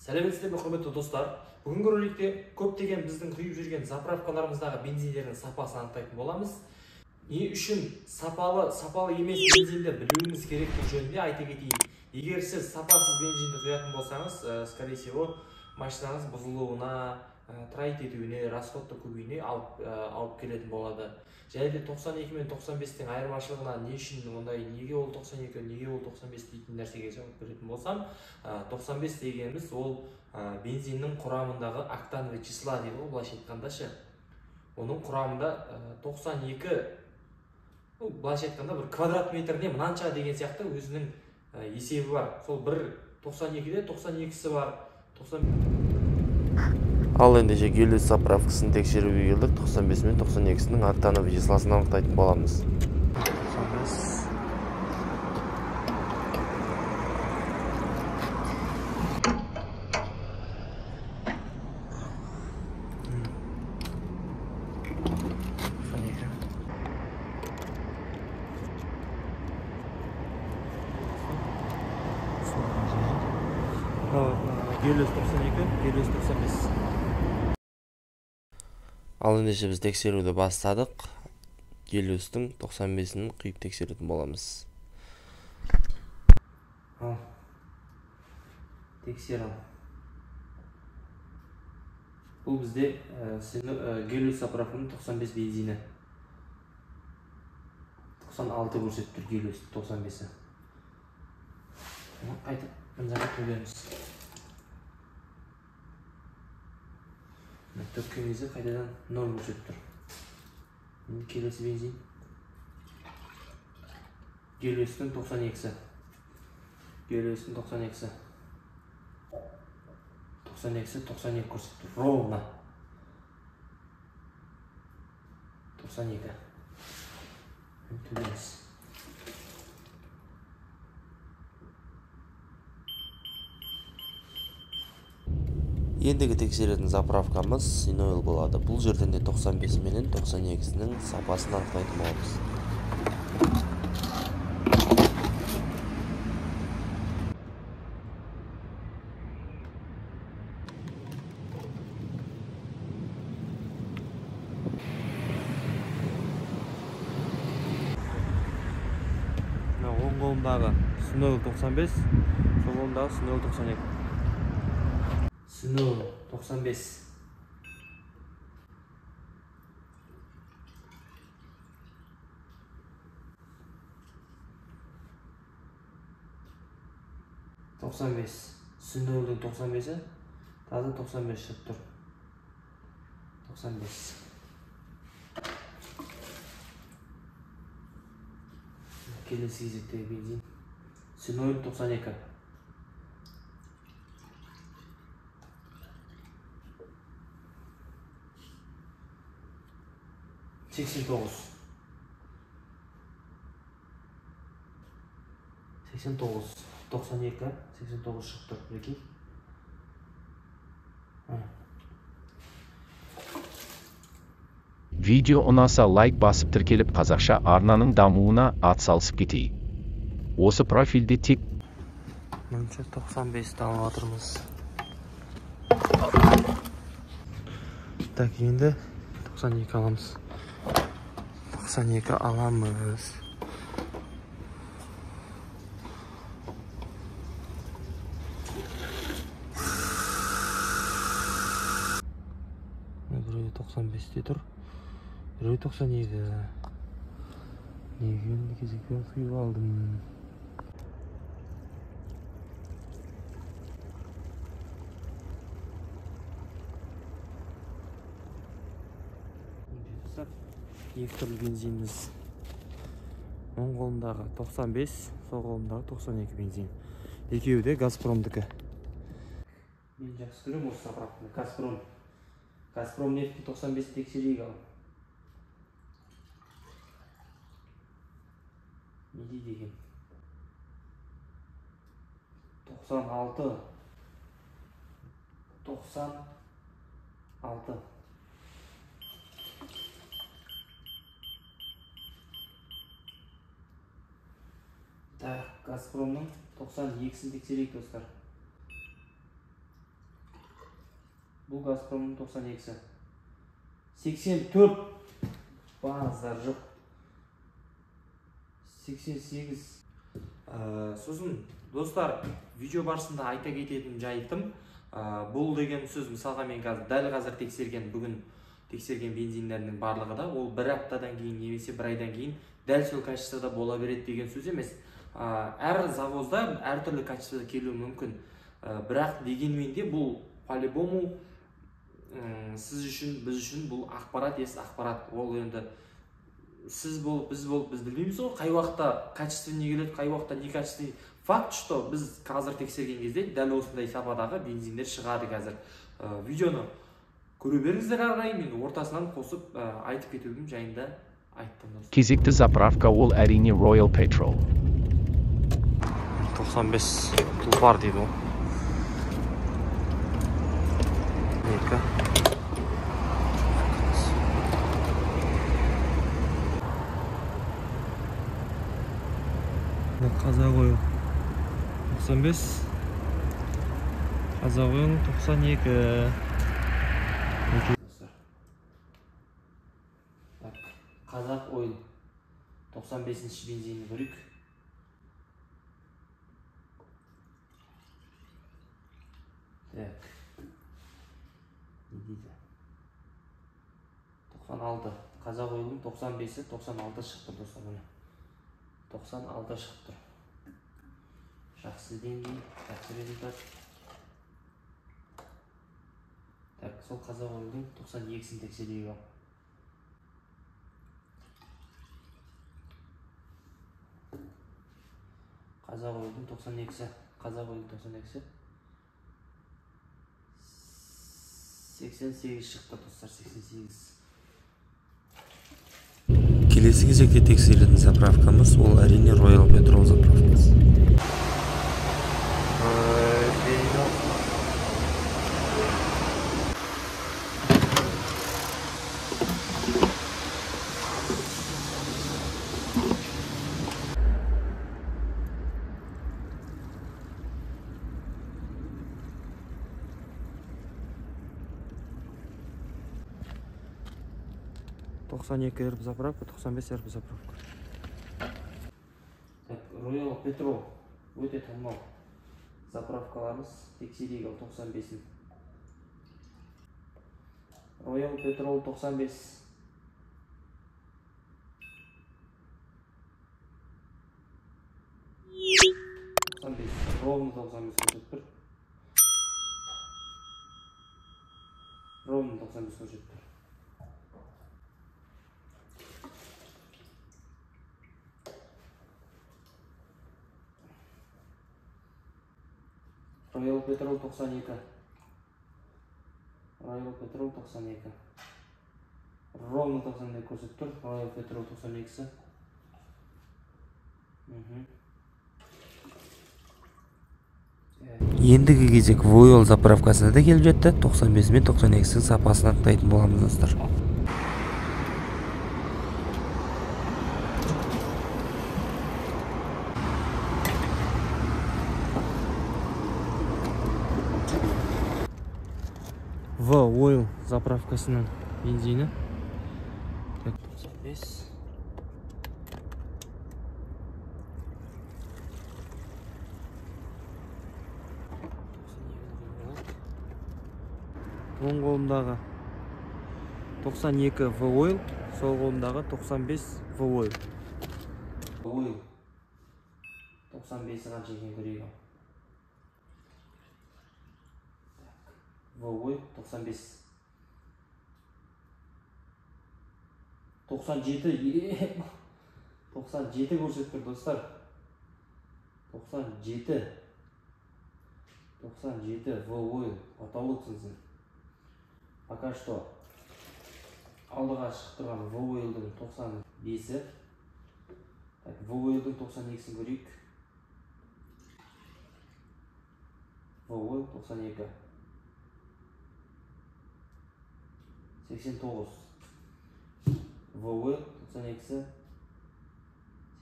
Сәлеметсіздер ме, құрметті достар. Бүгінгі роликте көптеген біздің құйып жүрген заправкаларымыздағы бензиндердің сапасын анықтайтын боламыз. Не үшін сапалы, сапалы емес бензинді білуіміз керектігі жөнінде айта кетейін. Егер сіз сапасыз бензинді құятын болсаңыз, скорее всего, машинаңыз бұзылуына, троит етуіне, расходты көбеюіне алып келетін болады. Және де 92 мен 95-тің айырмашылығына не үшін ондай, неге ол 92, неге ол 95 дейтін нәрсеге жауап беретін болсам, 95 дегеніміз ол бензиннің құрамындағы октановый числа дейді ғой, былайша айтқанда ше. Оның құрамында 92, былайша айтқанда бір квадрат метріне мынанша деген сияқты өзінің есебі бар. Сол бір 92-де 92-сі бар. 90. Ал ендеше Гелиос заправкасын тексеруге келдік. 95 мен 92-сінің октановый числосын анықтайтын боламыз. 95. Гелиос 92, Гелиос 95. Ал ендеше біз тексеруді бастадық. Гелиостың 95-ін құйып тексеретін боламыз. Ал, тексер ал. Бұл бізде Гелиос заправканың 95 бензині. 96 көрсетіп тұр Гелиос 95-і. Қайтып мына жаққа төгеміз. Төккен кезде қайтадан 0 көрсетіп тұр. Енді келесі бензин Гелиостың 92-сі. Гелиостың 92-сі. 92-сі 92 көрсетіп тұр. Ровно. 92. Төгеміз. Ендігі тексеретін заправкамыз Синойл болады. Бұл жерден де 95 менен 92-сінің сапасын анықтайтын боламыз. Мына оң қолымдағы Синойл 95, сол қолымдағы Синойл 92. Синойл 95. Синойлдың 95-і таза 95 шығып тұр. 95. Келесі кезектегі бензин Синойл 92. 89. 89, 92, 89 шығып тұр, мінекей. Видео ұнаса лайк басып тіркеліп қазақша арнаның дамуына атсалысып кетейік. Осы профильде тек 95-ті алып жатырмыз. Так, енді 92 аламыз. 92 аламыз. Біреуі 95-те тұр, біреуі 92. Неге кезекпен құйып алдым. Екі түрлі бензиніміз. Оң қолымдағы 95, сол қолымдағы 92 бензин. Екеуі де Газпромдікі. Мен жақсы көремін осы заправканы. Газпром. Газпром нефть 95 тексерейік ал. Не дейді екен? 96. 96. Так, Газпромның 92-сін тексерейік, достар. Бұл Газпромның 92-сі. 84. Базар жоқ. 88. Сосын достар, видео барысында айта кететін жайтым, бұл деген сөз, мысалға мен қазір дәл қазір тексерген, бүгін тексерген бензиндердің барлығы да ол бір аптадан кейін немесе бір айдан кейін дәл сол качествода бола береді деген сөз емес. Әр завозда әртүрлі качествода келуі мүмкін. Бірақ дегенмен де бұл по-любому сіз үшін, біз үшін бұл ақпарат, ес ақпарат. Ол енді сіз болып, біз болып, біз білмейміз ғой қай уақытта качественный келеді, қай уақытта не качественный. Факт, что біз қазір тексерген кезде дәл осындай сападағы бензиндер шығады қазір. Видеоны көре беріңіздер ары қарай, мен ортасынан қосып айтып кетуім жайында айттым. Кезекті заправка ол әрине Royal Petrol. 95 тұлпар дейді ол. 2. Қазақ Ойл 95, Қазақ Ойл 92. Так, Қазақ Ойл 95-ші бензинін көрейік. Так, не дейді? 96. Қазақ Ойлдың 95-і 96 шықты достар, міне. 96 шығып тұр. Жақсы деңгей, жақсы результат. Так, сол Қазақ Ойлдың 92-сін тексерейік. Қазақ Ойлдың 92-сі, Қазақ Ойлдың 92-сі 88 шықты достар, 88. Келесі кезекте тексеретін заправкамыз ол әрине Royal Petrol заправкасы. 92 РБ заправка, 95 РБ заправка. Так, Royal Petrol өте танымал заправкаларымыз. Тексерейік ал 95-ін. Royal Petrol 95. Ровно 95 көрсетіп тұр. Ровно 95 көрсетіп тұр. Royal Petrol 92. Royal Petrol 92. Ровно 92 көрсетіп тұр. Royal Petrol 92-сі. Ендігі кезек Royal заправкасына да келіп жетті. 95 мен 92-сінің сапасын анықтайтын боламыз достар. В Oil заправкасының бензині. Так, 95. Оң қолымдағы 92 В Oil, сол қолымдағы 95 В Oil. Oil 95-і қанша екенін көрейік. В Oil 95. 97, 97 көрсетіп тұр достар. 97. 97 В Oil потолок сынсын. Пока что алдыға шығып тұрған В Oil'дың 95-і. Так, В Oil'дың 92-сін көрейік. В Oil 92. 89. В Oil 92-сі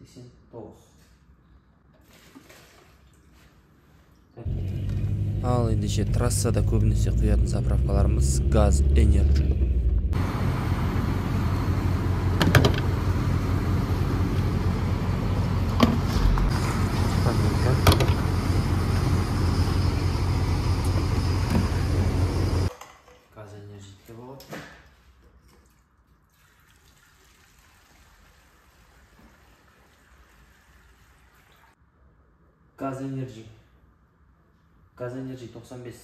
89. Ал ендеше трассада көбінесе құятын заправкаларымыз Газ Энерджи. Газ Энерджиге болады. Газ Энерджи. Газ Энерджи 95.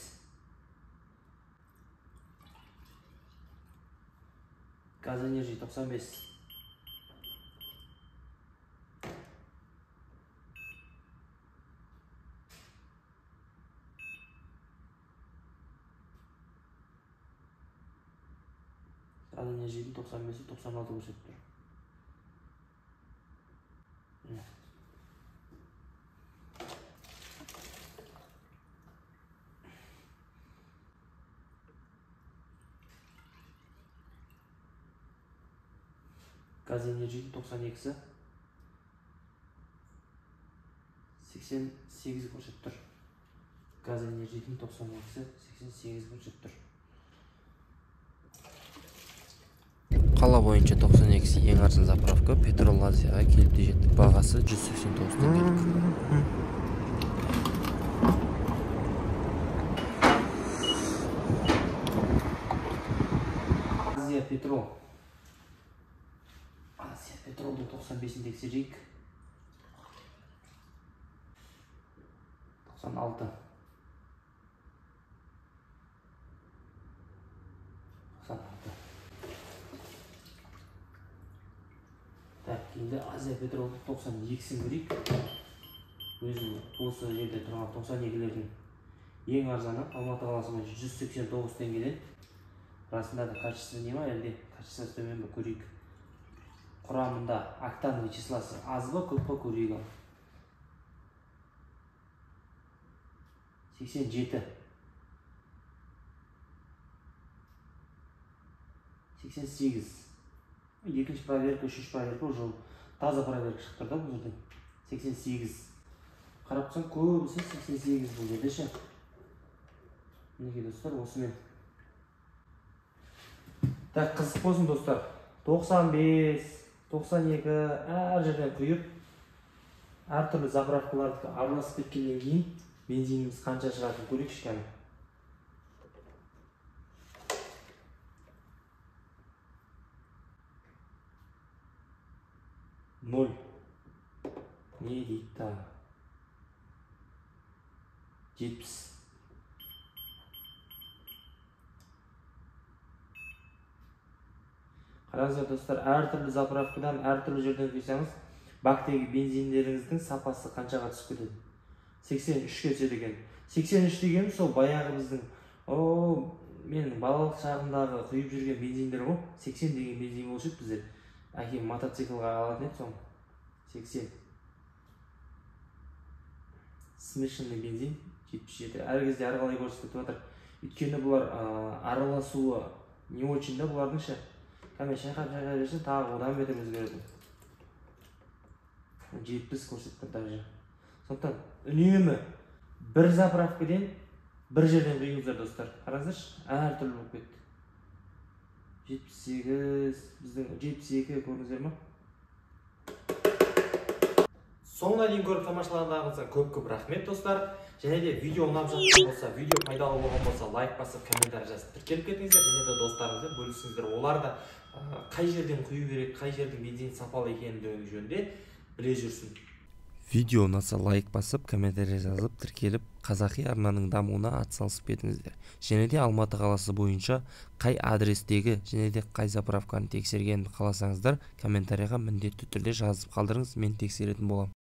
Газ Энерджи 95. Газ Энерджидің 95-і 96 көрсетіп тұр. Газ Энерджидің 92-сі 88 көрсетіп тұр. Газ Энерджидің 92-сі 88 көрсетіп тұр. Қала бойынша 92-сі ең арзан заправка Петрол Азияға келіп те жетті. Бағасы 189 теңгелік. Азия Петрол. Азия Петролдың 95-ін тексерейік. 96. 96. Так, енді Азия Петролдың 92-сін көрейік. Өзім осы жерде тұрған 92-лердің ең арзаны Алматы қаласы бойынша 189 теңгеден. Расында да качественный ма, әлде качествосы төмен бе көрейік. Құрамында октановый числосы аз ба, көп па көрейік ал. 87. 88. Екінші проверка, үшінші проверка уже таза проверка шығып тұр да бұл жерде. 88. Қарап тұрсаң көбісі 88 бұл жерде ше. Мінекей достар, осымен. Так, қызық болсын достар. 95, 92 әр жерден құйып, әртүрлі заправкаларды араласып кеткеннен кейін бензиніміз қанша шығатынын көрейікші кәне. Ноль. Не дейді тағы? 70. Қараңыздар достар, әртүрлі заправкадан, әртүрлі жерден құйсаңыз, бактегі бензиндеріңіздің сапасы қаншаға түсіп кетеді? 83-ке түседі екен. 83 дегенім сол баяғы біздің, менің балалық шағымдағы құйып жүрген бензиндер ғой. 80 деген бензин болушы еді бізде. Әкем мотоциклға алатын еді соны. 80. Смешанный бензин 77. Әр кезде әр қалай көрсетіп жатыр. Өйткені бұлар араласуы не очень да бұлардың ше. Кәме шайқап шайқап берсе тағы одан бетер өзгереді. 70 көрсетіп тұр даже. Сондықтан үнемі бір заправкадан бір жерден құйыңыздар достар. Қараңыздаршы, әртүрлі болып кетті. 78, біздің 72 көрдіңіздер ма? Соңына дейін көріп тамашалағандарыңызға көп-көп рахмет достар. Және де видео ұнап жатқан болса, видео пайдалы болған болса, лайк басып, комментарий жазып тіркеліп кетіңіздер. Және де достарыңызбен бөлісіңіздер. Олар да қай жерден құю керек, қай жердің бензин сапалы екендігін жөнінде біле жүрсін. Видео ұнаса лайк басып, комментарий жазып, тіркеліп, қазақи арнаның дамуына атсалысып кетіңіздер. Және де Алматы қаласы бойынша қай адрестегі және де қай заправканы тексергенін қаласаңыздар, комментарийға міндетті түрде жазып қалдырыңыз, мен тексеретін боламын.